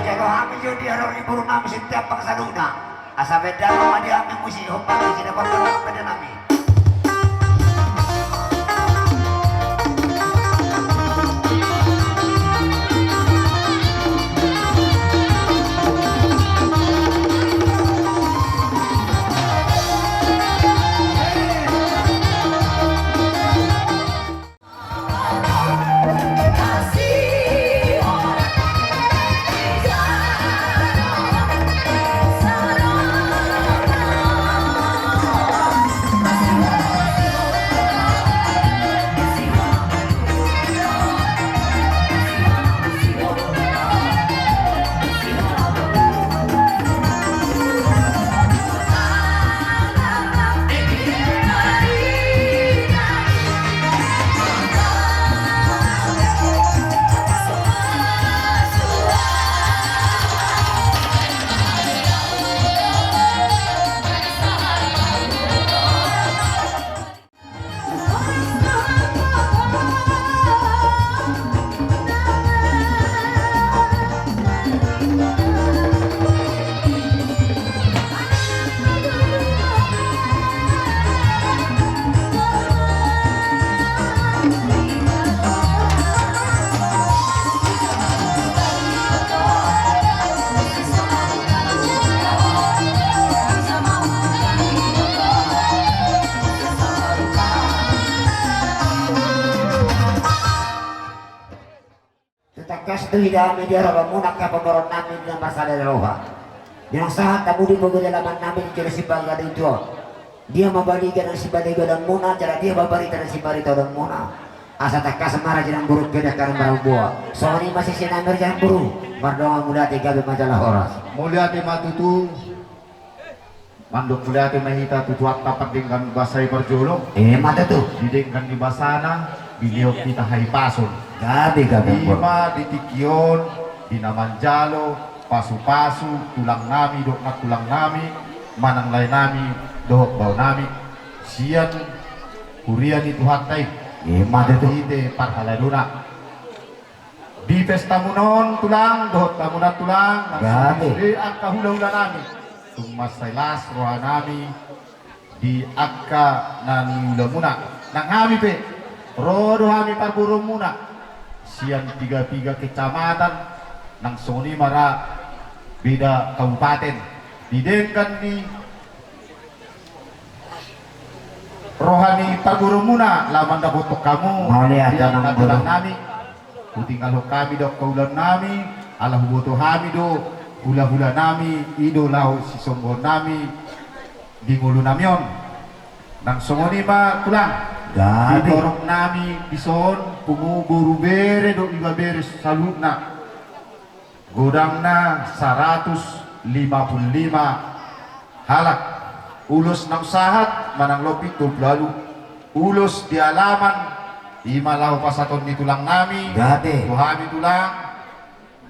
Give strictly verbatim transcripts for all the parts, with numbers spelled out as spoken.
Jalo hami jo di haroro ni boru nami setiap bangsa dona. Asa beda ma di hami musi hombar di sini bangsa beda nami. Tangkas do hita hami di haroromuna angka pamoruon nami na marsada ni roha. Di na sahat hamu di pogu ni alaman nami di jolo Simbaga do tutu. Dia ma baliga nang sibaliga dohononmuna, jala dia ma barita nang sibarita dohononmuna. Asa tangkas ma raja nang boru, kedak karam marambua. Songon i ma sise nami raja nang boru. Mardongan mauliate, gabe ma jala horas. Mauliate ma tutu. Mandok mauliate ma hita tu Tuhanta pardenggan basa i parjolo. Ima tutu. Di denggan ni basana, dilehon hita hahipason. Gabe, gabe. Ima di tingki on, di na manjalo pasupasu tulang nami dohot nantulang nami, manang lae nami dohot bao nami, sian huria ni Tuhanta i. Ima tutu. Marhite parhaladona. Di pestamuna on tulang, dohot hamuna tulang, gabe, di angka hulahula nami. Tung mansai las roha nami di angka na niulamuna. Nang hami pe, ro do hami parboruonmuna. Sian piga-piga kecamatan, nang songon i ma ra beda kabupaten. Di denggan ni roha ni parboruonmuna, laho mandapothon hamu. Mauliate, di angka tulang nami. Hutinggalhon hami do angka ulaon nami, ala huboto hami do hulahula nami, i do laho sisonggohon nami di ngolu nami on. Nang songon i ma tulang. Gabe. Di torop nami dison, pungu, boru, bere dohot ibebere saluhutna. Godangna saratus lima pulu lima halak. Ulos naung sahat manang lopi tolu pulu ualu ulos di alaman, i ma laho pasahaton ni tulang nami. Gabe. Tu hami tulang,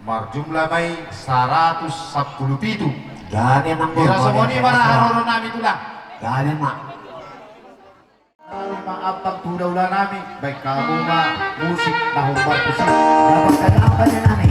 marjumlah ma i saratus sampulu pitu. Gabe, nang di na songon i ma ra haroro nami tulang. Gabe ma. Nami ma ampang tu hulahula nami, baen hamu ma musik na hombar tusi. Dapot saja apa dia nami.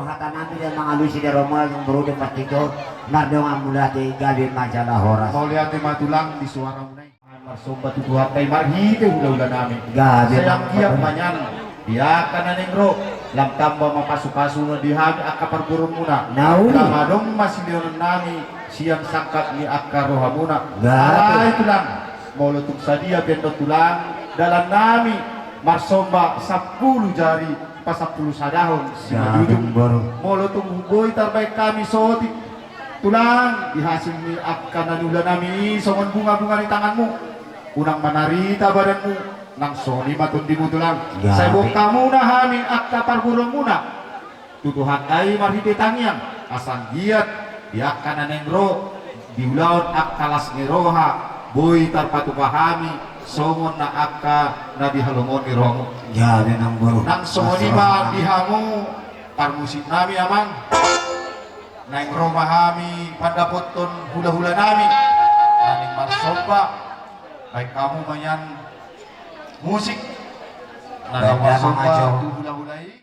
Hata nami dia mangalusi di Roma yang berudin pasti jor mardongan mulati gabe majalah horas. Mauliate ma tulang di suara mulai. Marsomba tu Tuhanta i marhite hulahula nami. Gabe. Sai anggiat ma nian di angka na naeng ro lam tamba ma pasupasu na di hami angka parboruonmuna. Nauli. Lam adong ma silehon nami sian sangkap ni angka rohamuna. Gabe. Alai tulang, molo tung sadia pe annon tulang, dalan nami marsomba sampulu jari pasampulu sadahon. Gabe, simanjujung. Molo tung boi tarbaen hami sotik tulang, di hasil ni angka na niula nami i songon bunga-bunga ni tanganmu, unang manarita badanmu, nang songon i ma tondimu tulang. Gabe. Sai bongkak muna hami angka parboruonmuna tu Tuhanta i marhite tangiang, asa anggiat di angka na naeng ro di ulaon angka las ni roha boi tarpatupa hami songon na angka na di halomoan ni rohamu. Gabe, amang boru. Nang songon i ma di hamu parmusik nami, amang. Naeng ro ma hami pandapothon hulahula nami na naeng marsomba. Baen hamu ma nian musik na naeng marsomba tu hulahula i.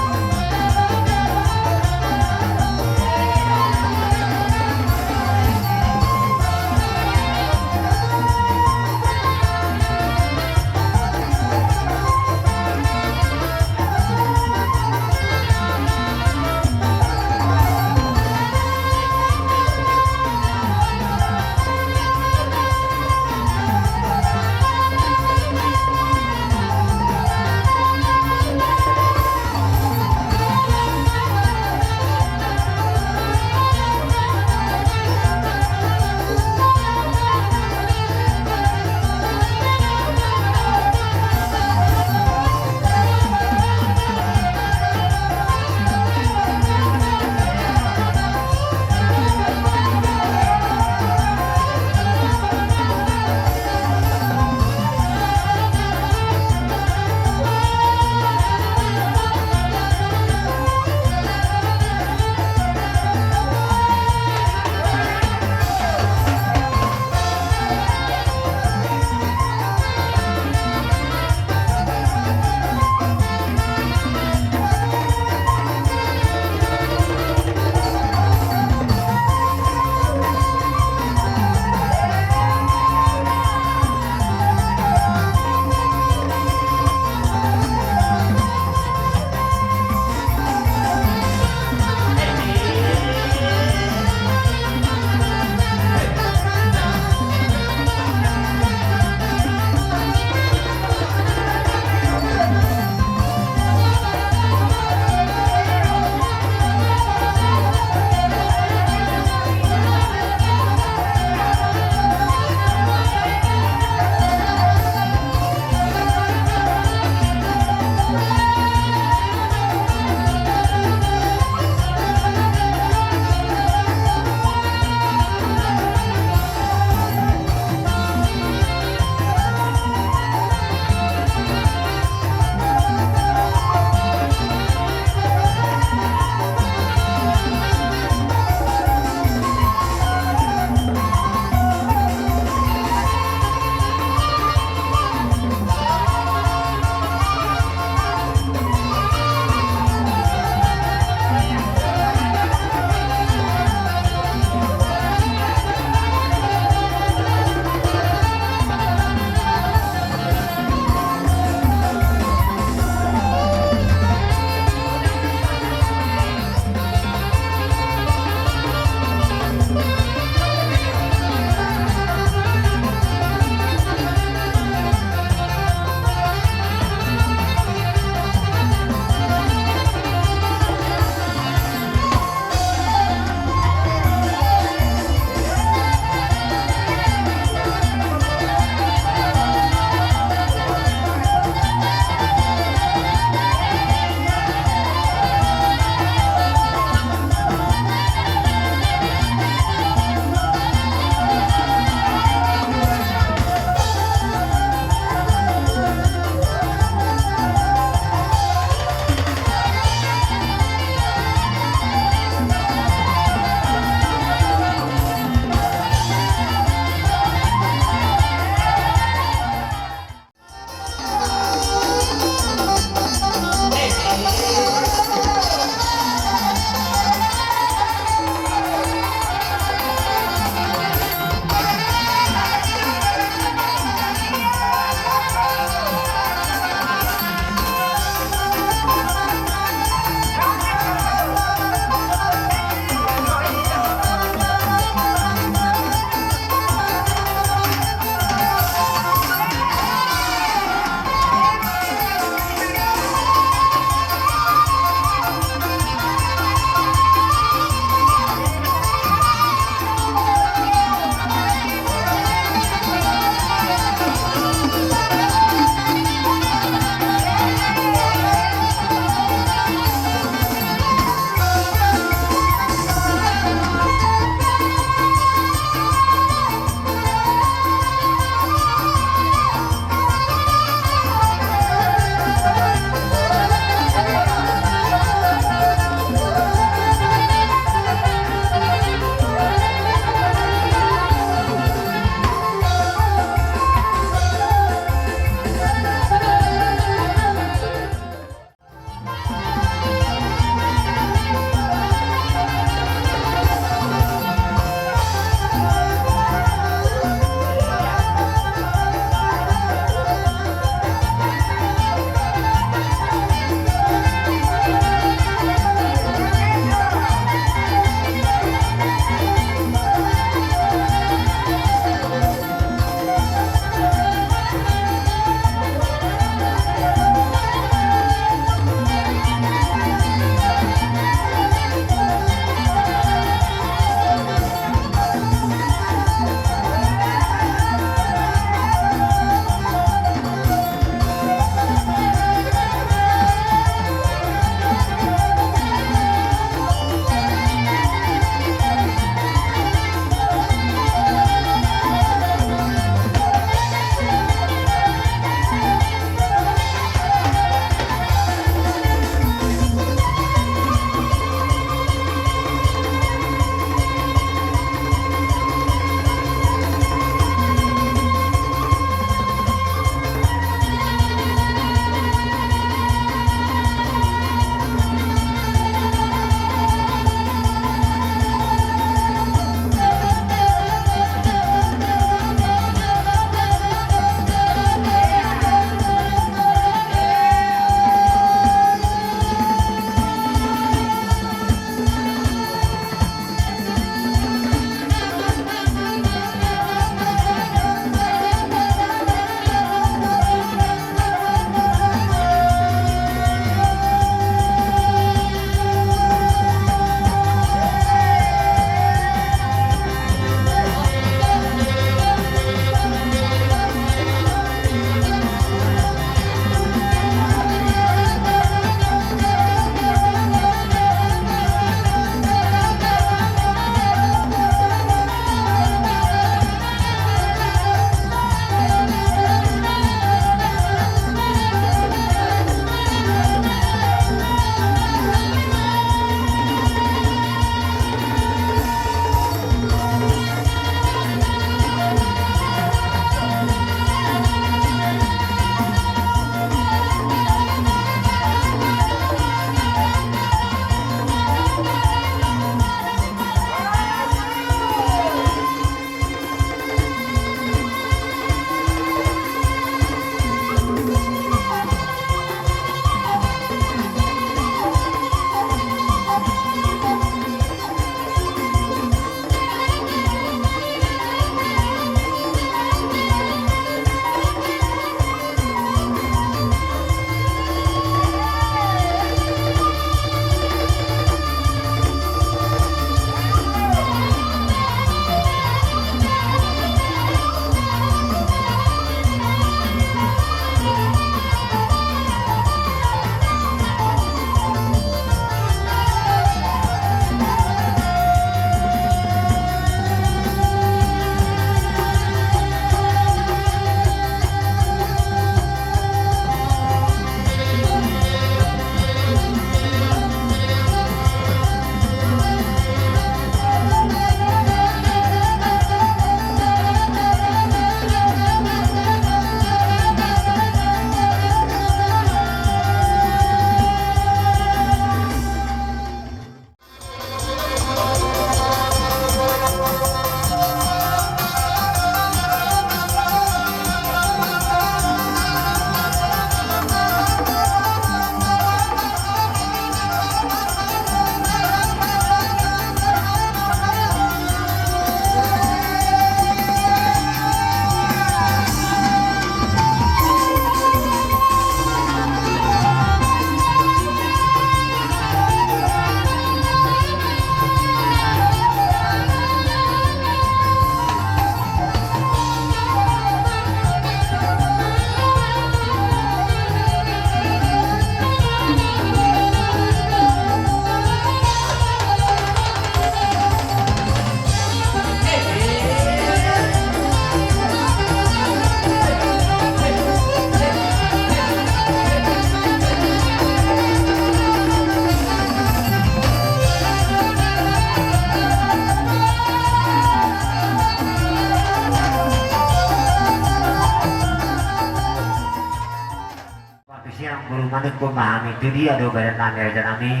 Molo manungkun ma hami, tu dia do badan nami, raja nami?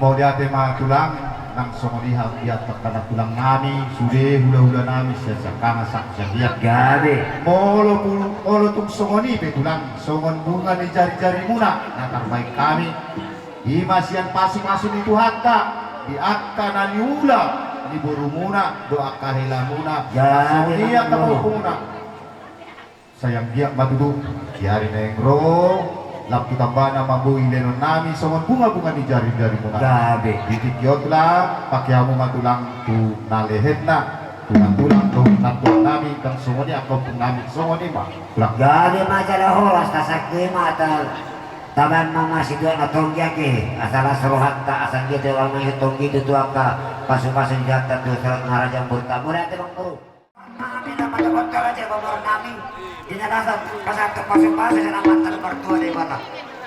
Mauliate ma tulang, nang songon i hami angka tulang nami, sude hula-hula nami, sian siangkangan sahat sian dia. Gabe. Molo pu-, molo tung songon i pe tulang, songon bunga ni jari-jarimuna na tarbahen hami, i ma sian pasu-pasu ni Tuhanta, di angka na niula ni borumuna dohot angka helamuna. Gabe. Songon i ma angka tulang, pahompu muna. Sai anggiat ma tutu di ari naeng ro, lam tu tambana ma boi lehonon nami songon bunga-bunga ni jari-jarimuna. Gabe. Di tingki on tulang, pake hamu ma tulang tu na lehenna, tulang-tulang dohot nantulang nami, ndang songon i angka ompung nami, songon i ma tulang. Gabe ma jala horas, tasangkei ma ta-, tabaen ma marsidohot na tonggi ate, asa las rohanta, asa anggiat do na tonggi tutu angka pasu-pasu ni Tuhanta tu saluhut na raja ni borunta. Mauliate ma boru. Nami na manjagot raja pamoruon nami, di na las pasahat pasu-pasu sian Amanta na martua Debata.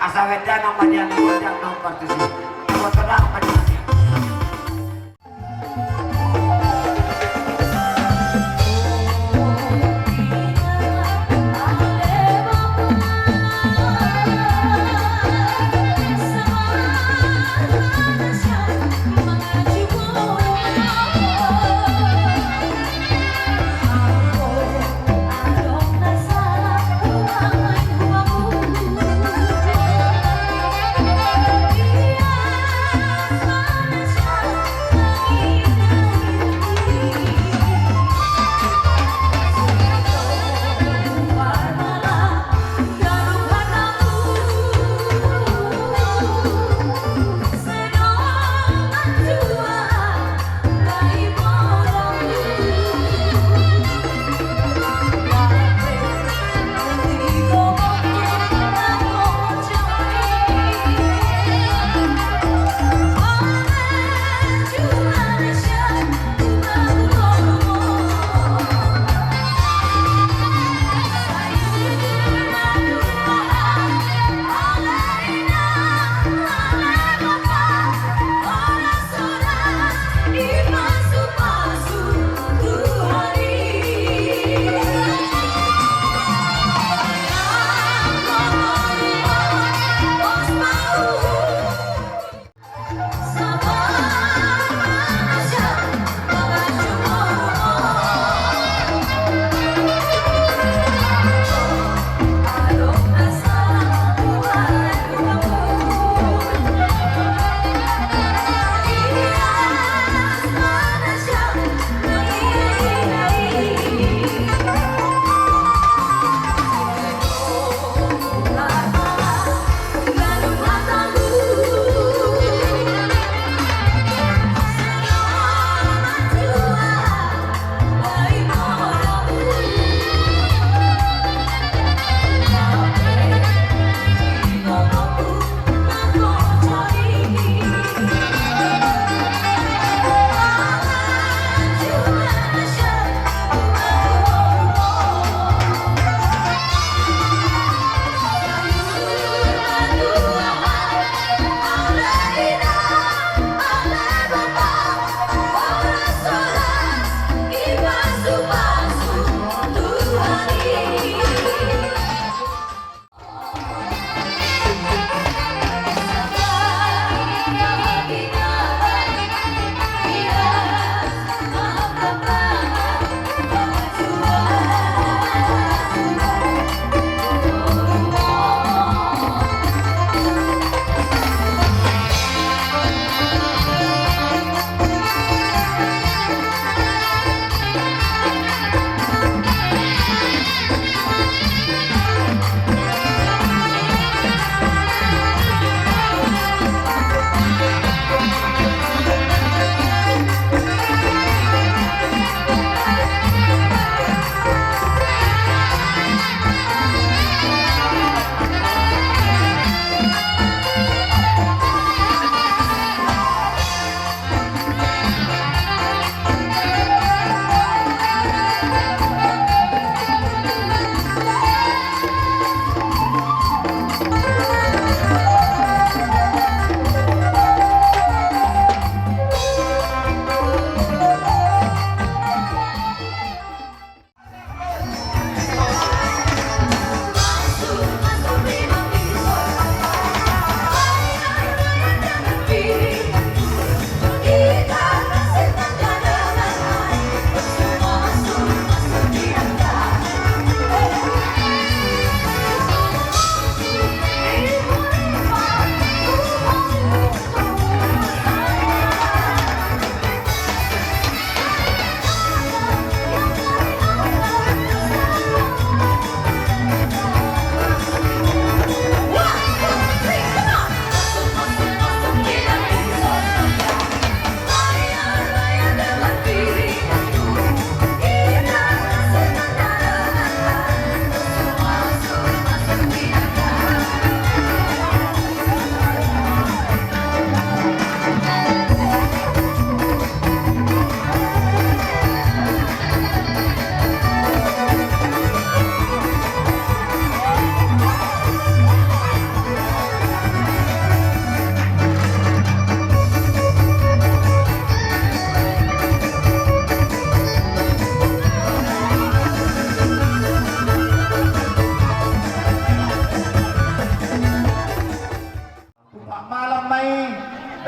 Asa bahen damang ma di hami gondang na hombar tusi. Pamoruon damang ma di hami.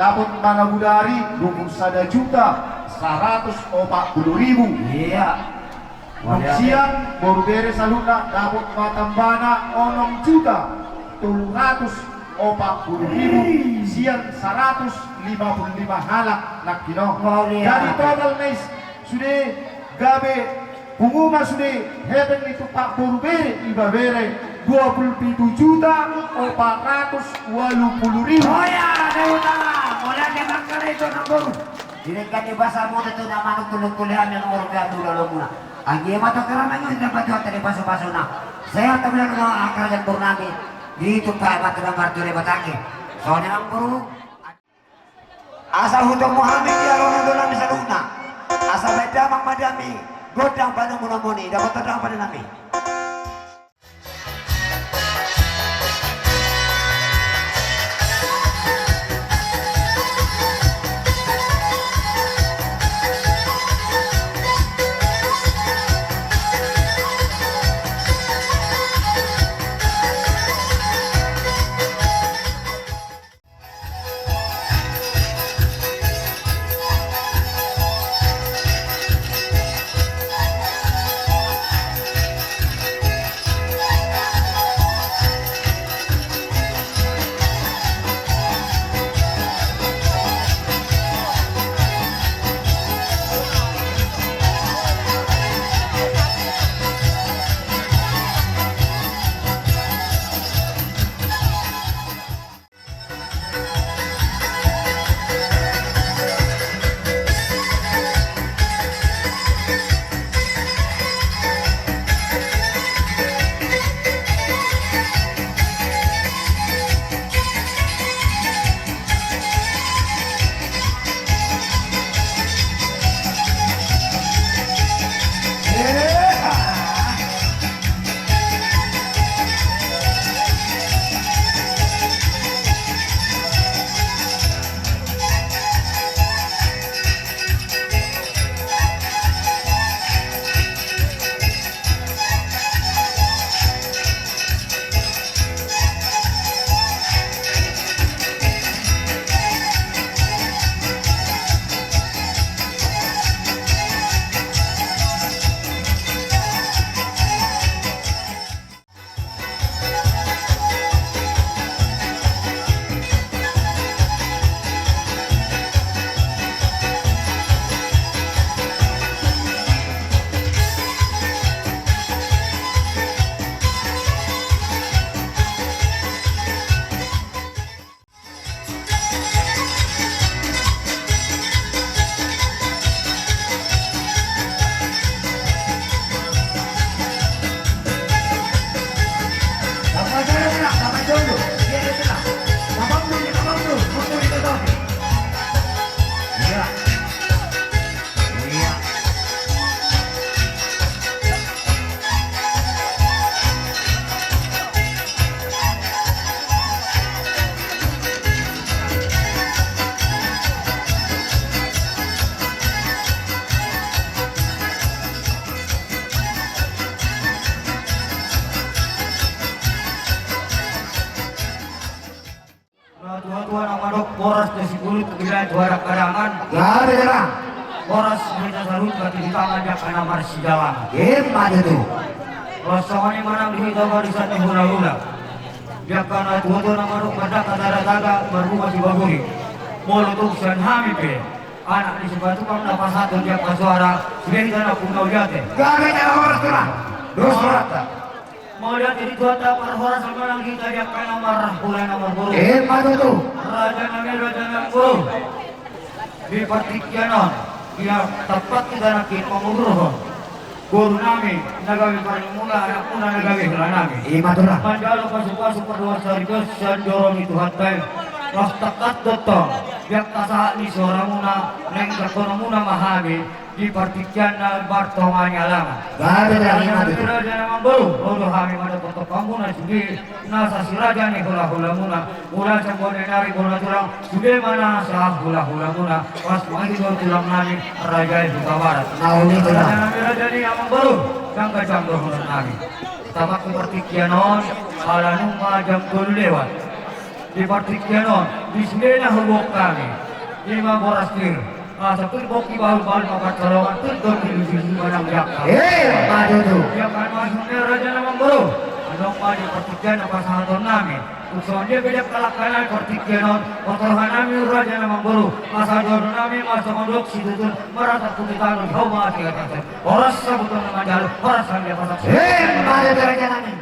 Dapot ma na budari dua puluh sada juta saratus opat puluh ribu. Iya. Sian boru bere saluhutna dapot ma tambana onom juta tolu ratus opat puluh ribu sian saratus lima puluh lima halak nangkin on. Jadi total ma i sude gabe pungu ma sude hepeng ni tumpak boru bere ibebere dua puluh pitu juta opat ratus walu puluh ribu. Oya, mauliate ma di hamu namboru. Denggan ni basa muna tu na manungkun-ungkun hami na murga tu lolomuna. Anggiat ma tu karena ngon dapat jual tadi pasu-pasuna. Sehat tu bilang doa kerajaan purnami. Di tumpak batu dan kartu lebat angin. Soalnya namboru. Asa hutong muhami di arona dola misaluna. Asa baik damang madami. Godang pada muna muni. Dapat terdang pada nami. Natua-tua na mandok boras tu sibulut, tu bilai tu arak kadangan. Gari lah. Boras hita salut, batu di tangan, jaka na marsidalan. Emma tutu. Boras sama ni manang di hita barisan ni hula-hula. Jaka natua-tua na mandok mandaka tara taga, marhuma si baburi. Molo tung sian hami pe. Anak ni sipatukang na pasahathon jaka suara, sude hita na pung mauliate. Gari lah, boras tu lah. Terus boras. Mauliate di Tuhanta, parhorasan ma nang hita di angka na marhula na marboru. Emma tutu. Raja nami, raja nami boru. Di partingkian on, ia tampat hita nangkin manguhurhon boru nami na gabe parange muna, anak muna na gabe hela nami. Emma tutu. Manjalo pasu-pasu pardoa saripeon sian joro ni Tuhanta i. Laos tangkas do tong di angka sahat ni suara muna, naeng jangkonon muna ma hami. Di partingkian na martonga ni alaman. Raja na mamboru, ro do hami mandapothon hamuna sude nasa si raja ni hula-hula muna. Mula sian bonai nari bona tulang, sude ma nasa hula-hula muna. Pas ma i do tulang nami, raja i Hutabarat. Raja nami, raja ni amangboru, jangka jam dohonon nami. Tamak tu partingkian on, ala nunga jam tolu lewat. Di partingkian on, di sude na huboan hami, ima boras pir, asa pir bongki bahul-bahul ma pansalongan, pir dohot ilusi-ilusi manang jangkar. Eh, ma tutu. Ia kan masuk ni raja na mamboru. Adong ma di partingkian na pasahaton nami. Tung songon dia beda kalak kanai partingkian on, otor hanami raja na mamboru. Asa dohonon nami ma songon dok situtu, marasa putih tano di homa ati atasan. Horas sabuton na manjalo, horas hami pasak. Eh, ma tutu raja nami.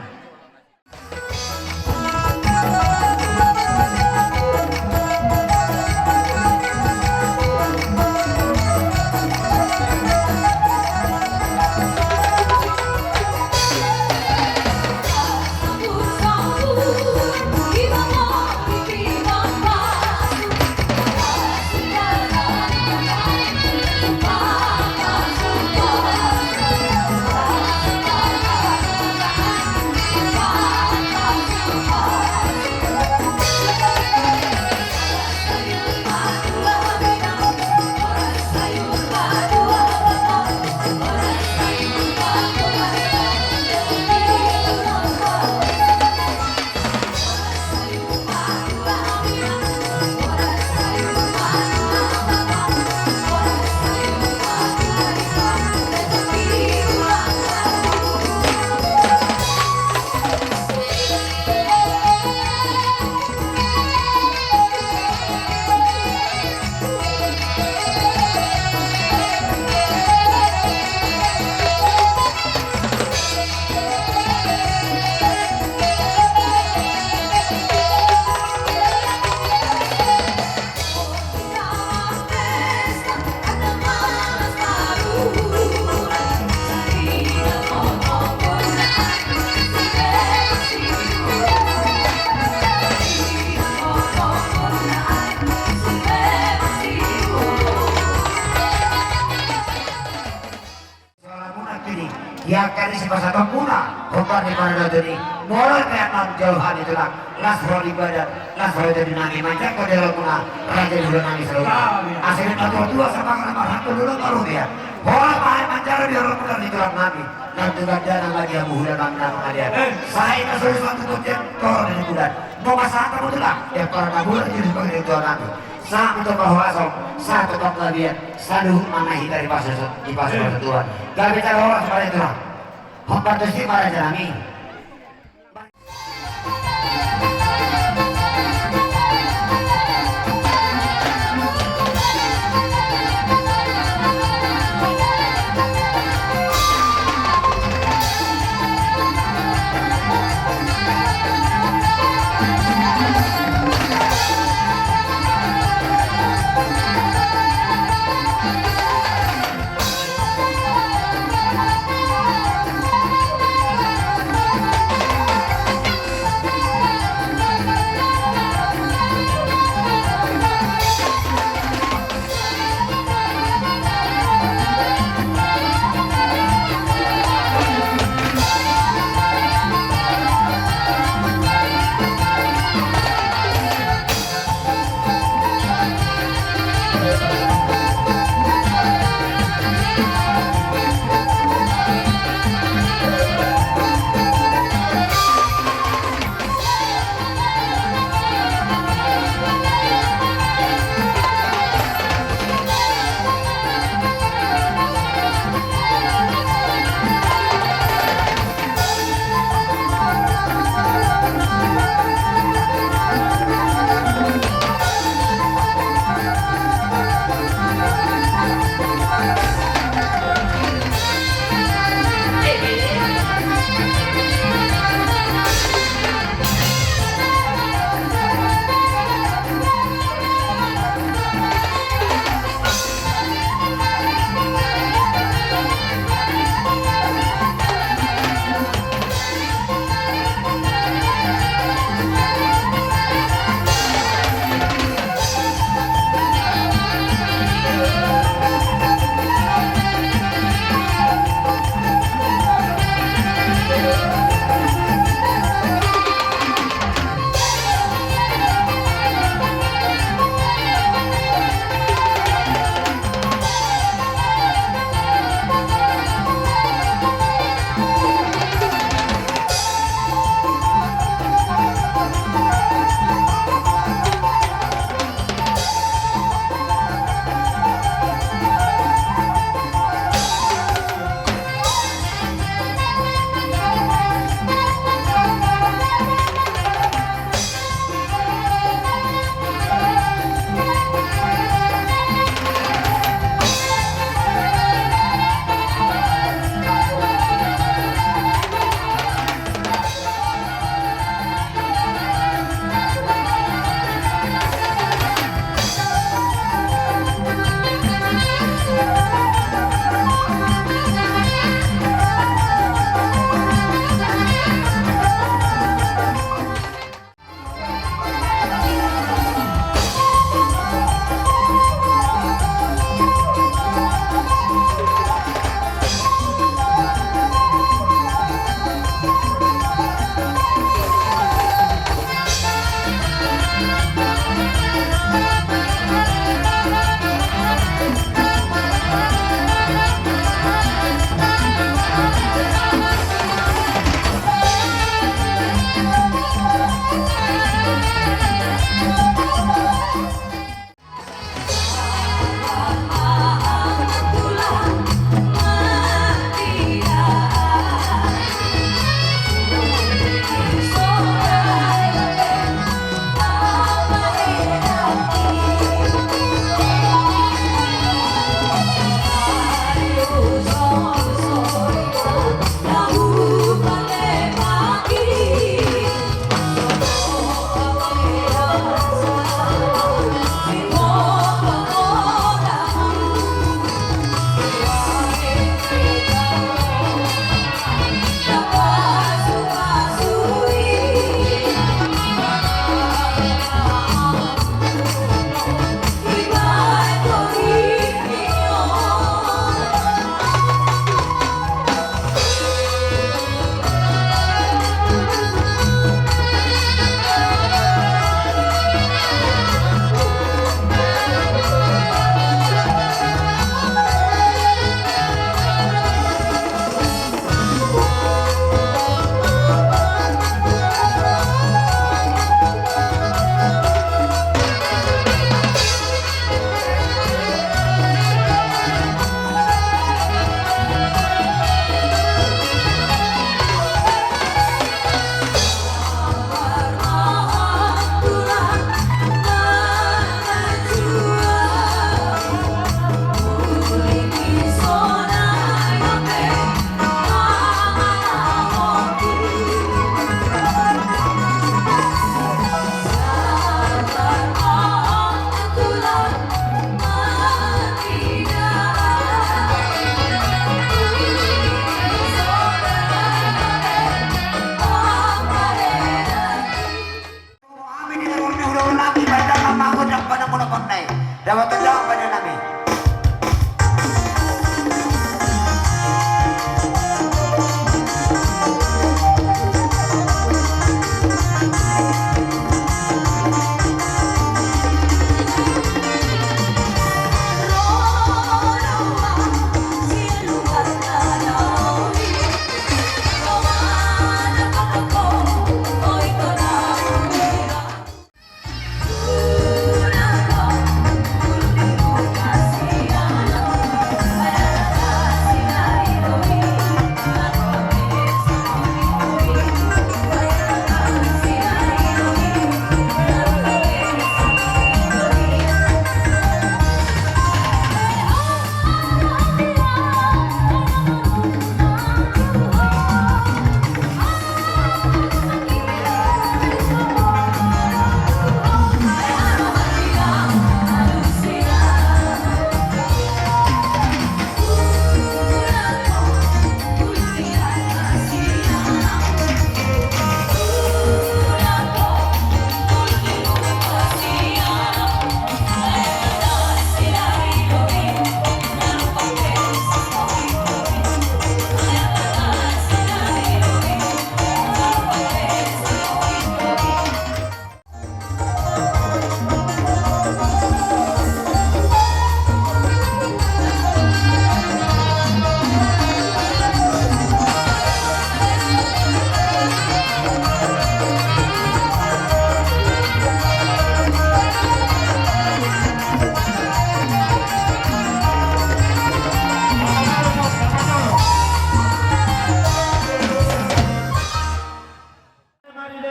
Soalanmuna kini, ia kan isi pasahatonmuna, hombar ni paradaton i, molo pe annon jolo hami tulang, las ro di badan, las ro jadi nami manjangkon di rohamuna, raja ni hulahula nami saluhutna. Asa di na tua-tua samangan na marhata lolo marhata. Horas ma hami manjalo di rohamuna di tulang nami, nang tu gandana lagi hamu hulahula nami na mangalean. Sai na solu satu tu tiang toro di bulan. Nunga sahat hamu tulang, ia paradaton i di sebagai tua nami. Sahat tu panghorasan, sahat tu panggabean, saluhut ma na hita di pasu-, di pasu-, pasupasu Tuhan. Gabe jala horas ma di tulang. Hombar tusi ma raja nami.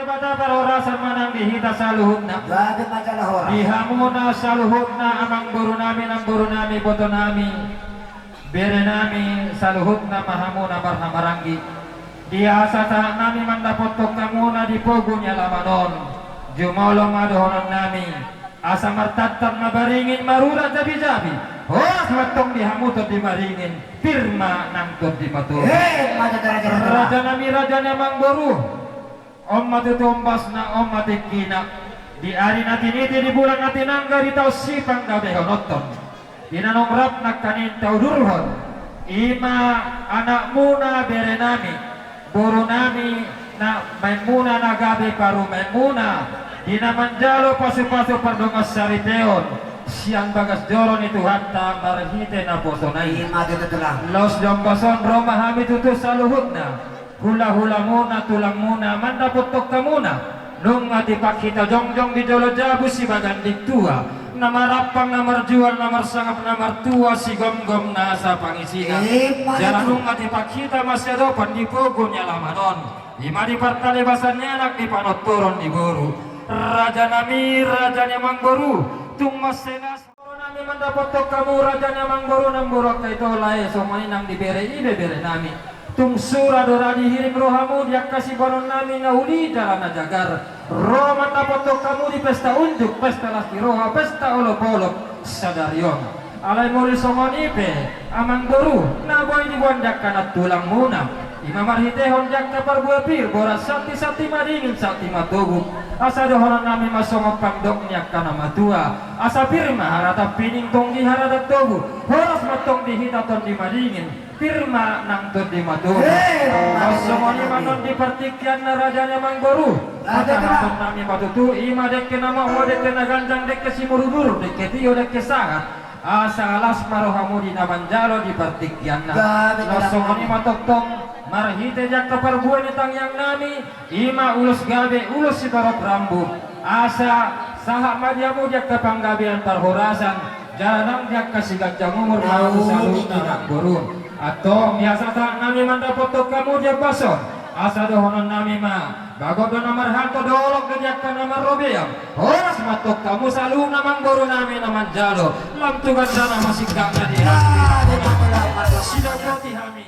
Debata parhorasan ma nang di hita saluhutna. Gabe ma jala horas. Di hamuna saluhutna amangboru nami, namboru nami, boto nami, bere nami, saluhutna ma hamuna marhahamaranggi. Di asa sahat nami mandapothon hamuna di pogu ni alaman on, jumolo ma dohonon nami. Asa martantan ma baringin, marurat jabijabi. Horas ma tong di hamu tondi maringin, pir ma nang tondi matogu. He, ma jala raja. Raja nami, raja ni amangboru. On ma tutu ombasna, on ma tingkina. Di ari na tiniti, di bulan na tinangga, di taon sipanggabehononton. Di na naung rap nangkaning taudurhon. I ma anakmuna, bere nami, boru nami, na maenmuna na gabe parumaenmuna, di na manjalo pasupasu pardongan saripeon sian bagas joro ni Tuhanta marhite naposona i. I ma tutu, Tulang. Laos di ombas on ro ma hami tutu saluhutna, hulahulamuna, tulangmuna, mandapothon hamuna. Nunga tipak hita jongjong di jolo jabu sibaganding tua, na marampang, na marjual, na marsangap, na martua, sigomgom nasa pangisina. I ma tutu. Jala nunga tipak hita masiadopan di pogu ni alaman on. I ma di partalebasan ni anak, di panortoron ni boru. Raja nami, raja ni amangboru, tung mansai las. Boru nami mandapothon hamu, raja ni amangboru, namboru angka ito, lae songon i nang di bere, ibebere nami. Tung sura do ra dihirim rohamu di angka siboanon nami na uli jala na jagar. Ro mandapothon hamu di pesta unjuk, pesta las ni roha, pesta olopolop sadari on. Alai molo songon i pe, amangboru, na boi diboan di angka nantulangmuna, i ma marhitehon di angka parbue pir, boras santi, santi madingin, santi matogu. Asa dohonon nami ma songon pandok ni angka na matua. Asa pir ma harata pining, tonggi harata togu. Horas ma tong di hita tondi madingin, pir ma nang tondi matogu. He, songon i ma annon di partingkianna, raja ni amangboru. Raja, patahon nami ma tutu, i ma dengke na momo, dengke na ganjang, dengke simurudur, dengke tio, dengke sahat. Asa las ma rohamu di na manjalo di partingkianna. Gabe. Songon i ma tongtong, marhite di angka parbue ni tangiang nami, i ma ulos gabe, ulos sitorop rambu. Asa sahat ma di hamu di angka panggabean parhorasan, jala nang di angka siganjang umur ma hamu saluhutna, amangboru. Antong, di asa sahat nami mandapothon hamu di ombas on, asa dohonon nami ma, bagot do na marhalto, dolok do di angka na marrobean. Horas ma tong hamu saluhutna, amangboru nami, na manjalo lam tu gandana, masingkat na di hami. Sidapoti hami.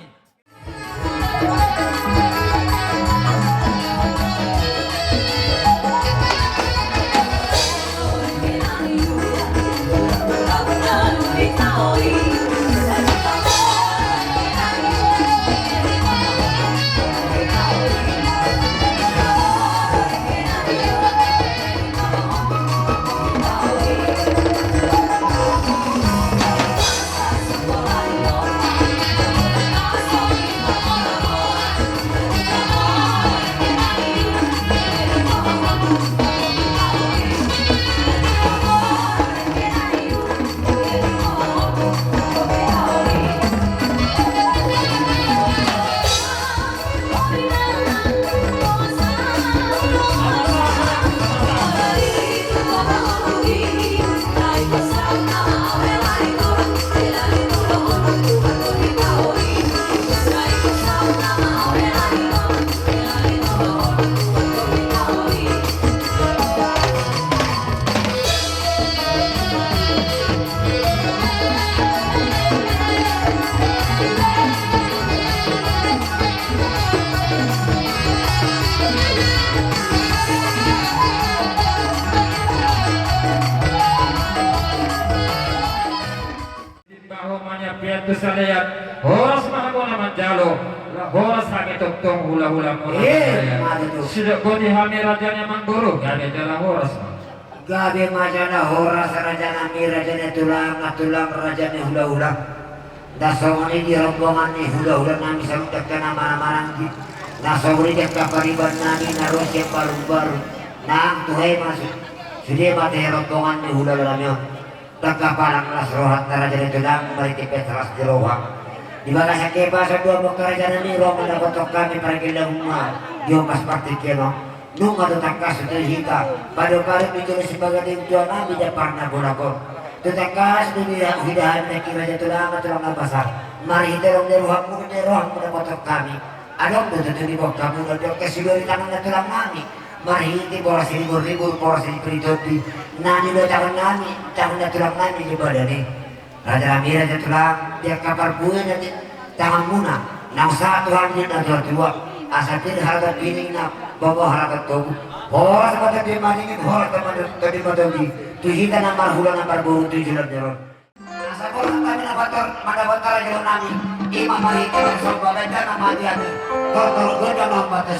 Timbaho maniap piatu salean, horas ma hamu na manjalo, horas hami tongtong hulahula muna. Eh, salean. Mari tu. Sidok boti hami raja ni amangboru, gabe jala horas ma. Gabe ma jala horas raja nami, raja ni tulang, tulang raja ni hulahula. Na songon i di rombongan ni hulahula nami saluhut angka na marhahamaranggi. Na songon i di angka pariban nami na ro sian barumbaru. Nang tu hami ma su-, sude ma tahe rombongan ni hulahula nami on. Tangka palang las rohanta raja ni tulang, marhite pesta las ni roha. Di bagasan kepason do hamu angka raja nami, ro mandapothon hami, pargelahon ma di ombas partingkian on. Nunga do tangkas tu hita, padopari tu jolo sibaga di tua nami daparna bolak on. Tu tangkas do di hita hami nangkin raja tulang, tulang na basa. Marhite adong ni rohamu, ni rohamu mandapothon hami. Adong do tutu di bongkamu, adong kesulitan di tangan na tulang nami. Marhite boras ni Rimbun-rimbun, boras ni Piri Tondi, na nilotangannami, tangan na tulangnami di bagasan i. Rajanami, raja tulang, di angka parbue na di tanganmuna, naung sahat tu hami na tua-tua, asa pir harapan pining, na baba harapan togu. Horas ma tondi madingin, horas ma tondi matogu. Tu hita na marhula na marboru tu jolo ni ari on. Asa horas hami na pator, mandapothon raja nami, ima marhite na somba, baen damang ma di hami. Tortor gondang ma batas.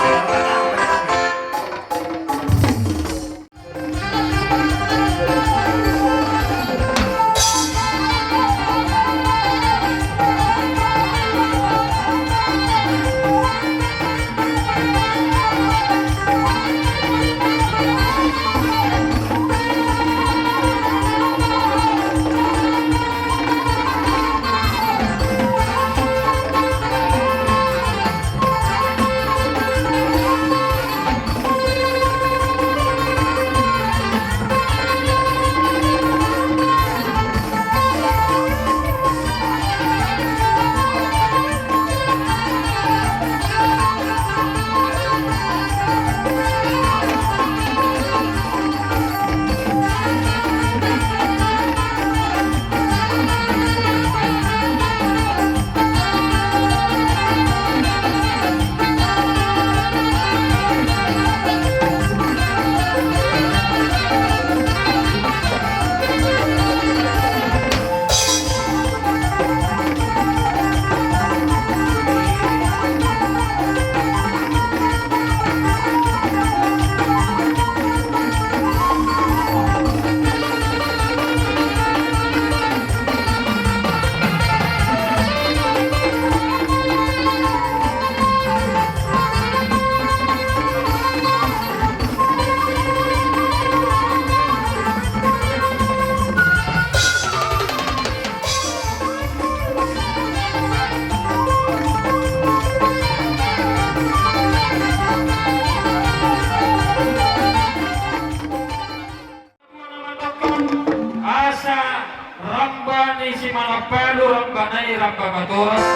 Asa ramba ni Simanampalu, ramba nai ramba matoras.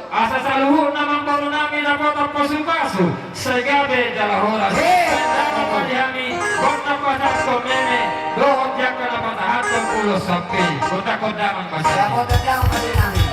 Asa saluhutna amangboru nami dapotan pasupasu, sai gabe jala horas. He! Sai dapot ma di hami gondang pasahathon meme dohot di angka na pasahathon ulos sampe. Gondang-gondang ma di hami. Dapotan jauh ma di hami.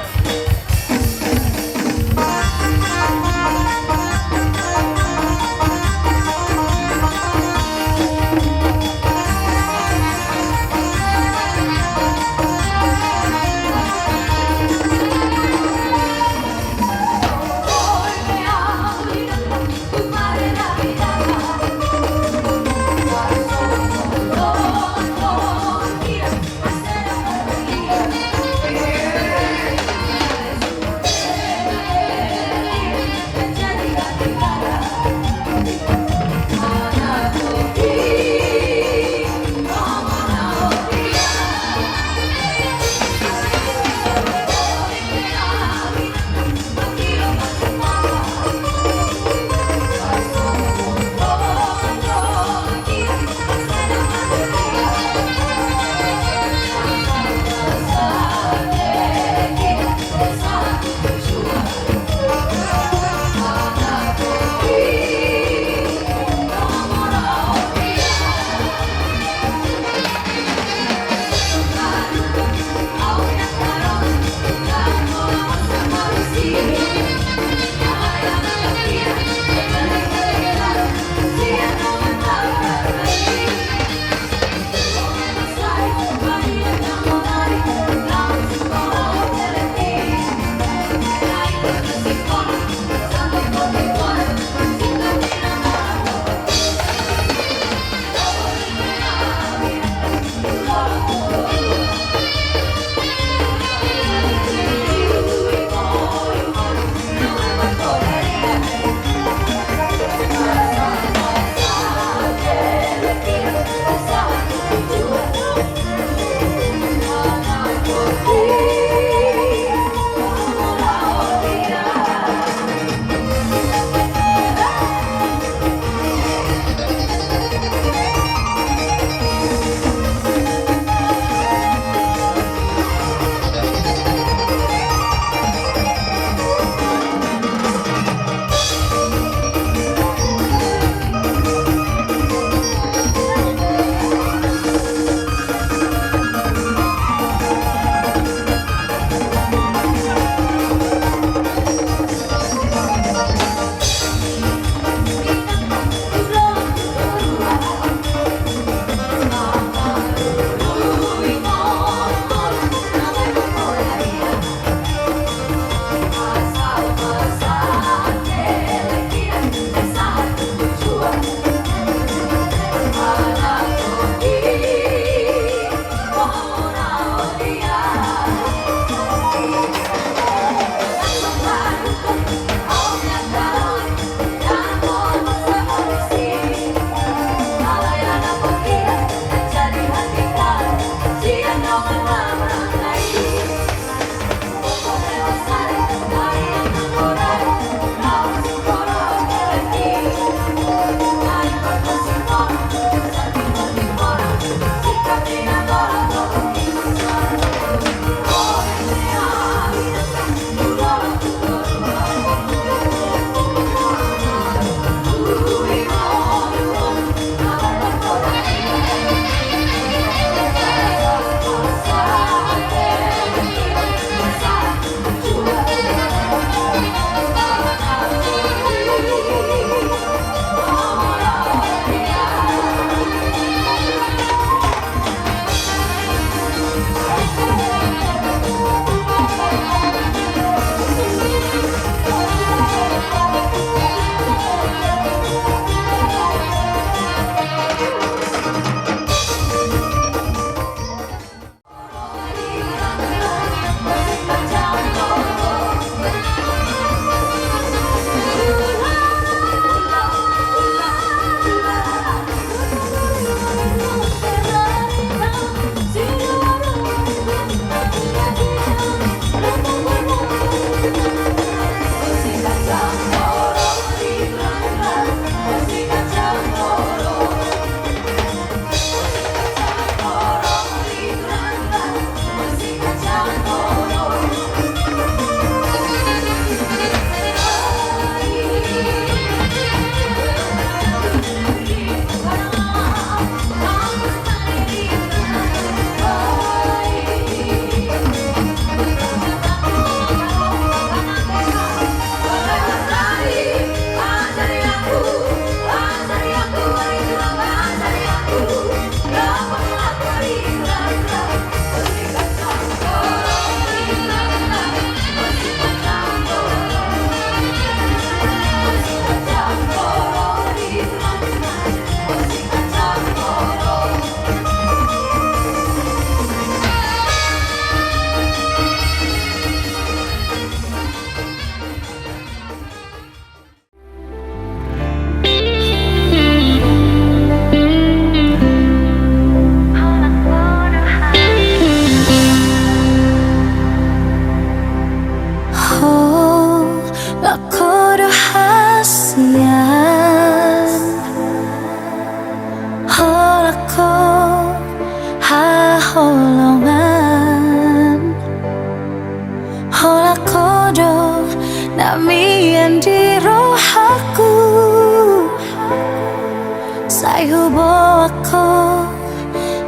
Ai huboan ho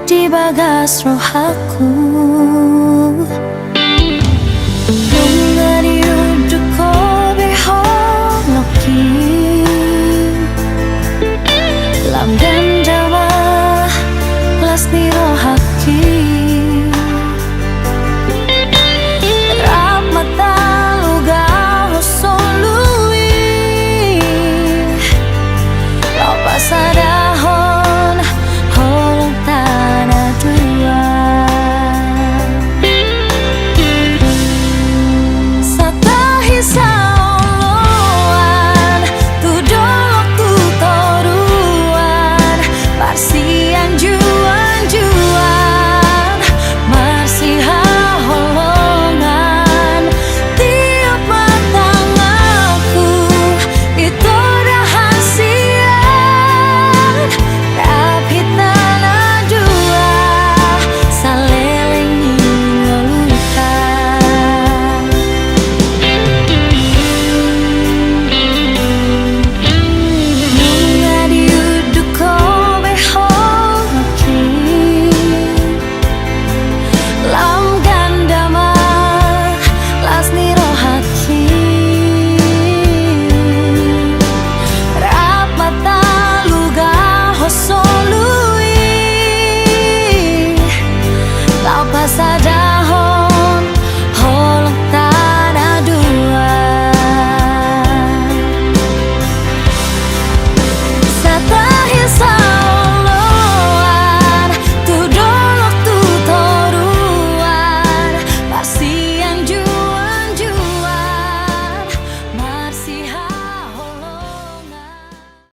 di bagas rohangku. Nunga diunduk ho be holongki. Lam danda ma las ni rohangki.